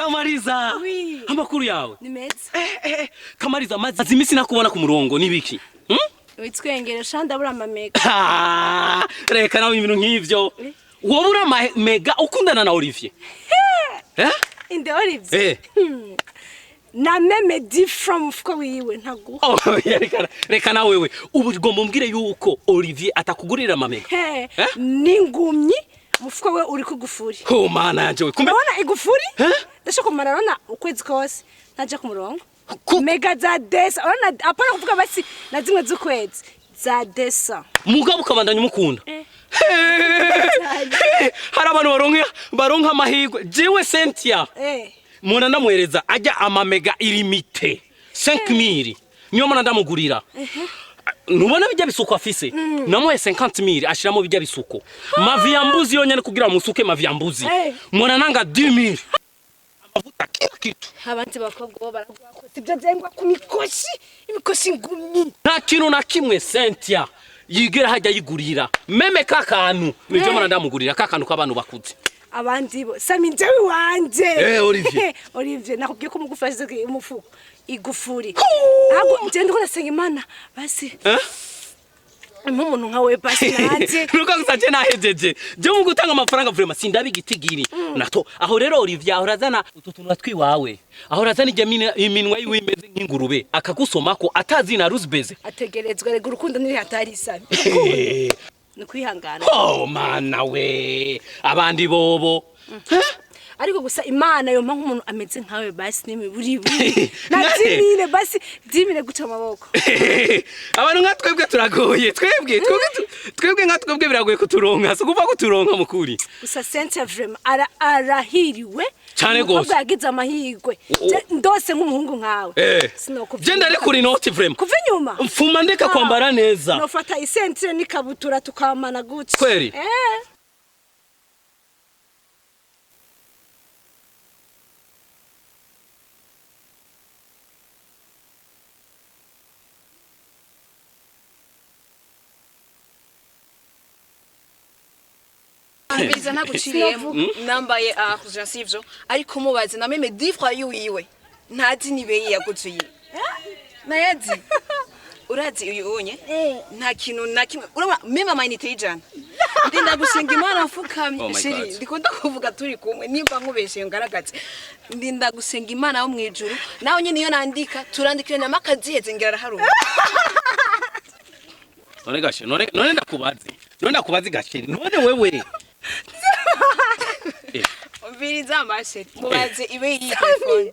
Kamariza. Oui. Amakuru yawe? Ni meza. Kamariza, maze iminsi nakubona ku murongo nibiki? Hmm? Witwengere sha, ndabura amamega. Ah, reka nawe ibintu nk'ivyo. Wowe uri amamega ukundana na Olivier? Eh? Inde Olivier? Eh. Na même 10 francs mufuko wiwe ntaguha. Oh, reka reka nawe wewe. Ubu ugomba umbwire yuko Olivier atakugurira amamega. He, Eh? n'ingumyi mufuko we uri kugufuri. Oh mana yanje we. Kumbe Urabona igufuri? Eh? Ndashaka kumara, urabona ukwezi kose ntaja ku murongo. Ku Mega za 200, urabona, apana kuvuga basi na zimwe z'ukwezi za 200. Mugabo ukabandanya umukunda. Eh. Hey, hari abantu baronka amahirwe. Jewe Cynthia. Muna ndamuhereza ajya amamega illimité 5000, niyo muna ndamugurira. Nubona bijya bisuko afise, namuhe 50000 ashiramo bijya bisuko mavi ya mbuzi yonyene kugira musuke mavi ya mbuzi. Muna nanga 10000, amavuta, kila kitu. Abandi bakobwa bo baravuga ko sibyo byengwa ku mikoshi, imikoshi ngumyi. Nta kintu na kimwe Cynthia yigera hajya yigurira, même ka kantu nivyo muna ndamugurira, ka kantu k'abantu bakuze. Abandi bo, Sami, njyewe wanje. Olivier. Olivier, nakubwiye ko mugufashe umufuko igufuri, ahubwo njye ndiko ndasenga Imana basi Eh? nk'umuntu nka we basi nanje. Nuko gusa je nahejeje, je mu gutanga amafaranga vraiment sindabi igitigiri nato. Aho rero Olivier ahora azana utu tuntu twiwawe, ahora azana ijya iminwa yiwe imeze nk'ingurube, akagusomako atazi na rusbeze. Ategerezwa rega, urukundo niri hatari, Sami, ni kwihangana. Oh mana we, abandi bobo. Eh? Ariko gusa Imana yompa nk'umuntu ameze nkawe basi n'imiburi buri na 10 000, basi 10 000 guca amaboko. Abantu nka twebwe turagoye, twebwe nka twebwe biragoye kuturonka, si ukuva kuturonka mukuri. Gusa Cynthia vraiment arahiriwe. Cane Umukobwa gose. yagize amahirwe. Je, ndose nk'umuhungu nkawe, sinokuvya. Je ndarekura inoti vraiment. Kuva inyuma. Mfuma ndeka kwambara neza. Nofata isentire n'ikabutura tukamana gutya. Kweri? Eh. Mbiza ntaguciriyemo, nambaye argent sivyo, ariko mubaze na même 10 francs yiwiwe ntazi nibeyi yaguzuye nayazi. Urazi uyu unye nta kintu na kimwe, urabona même amayinite y'ijana ndinda gusenga Imana mfukamye. Oh my Chéri, God. ndikunda kuvuga turi kumwe, nimba nkubeshye ngaragaze. Ndinda gusenga Imana yo mwijuru, nawe nyine iyo nandika turandikira nama akaziheze ngira araharura. None gashe, none ndakubaze, none ndakubaze gashe, none wewe. Umviriza amashe, mubaze ibe iyi telefone.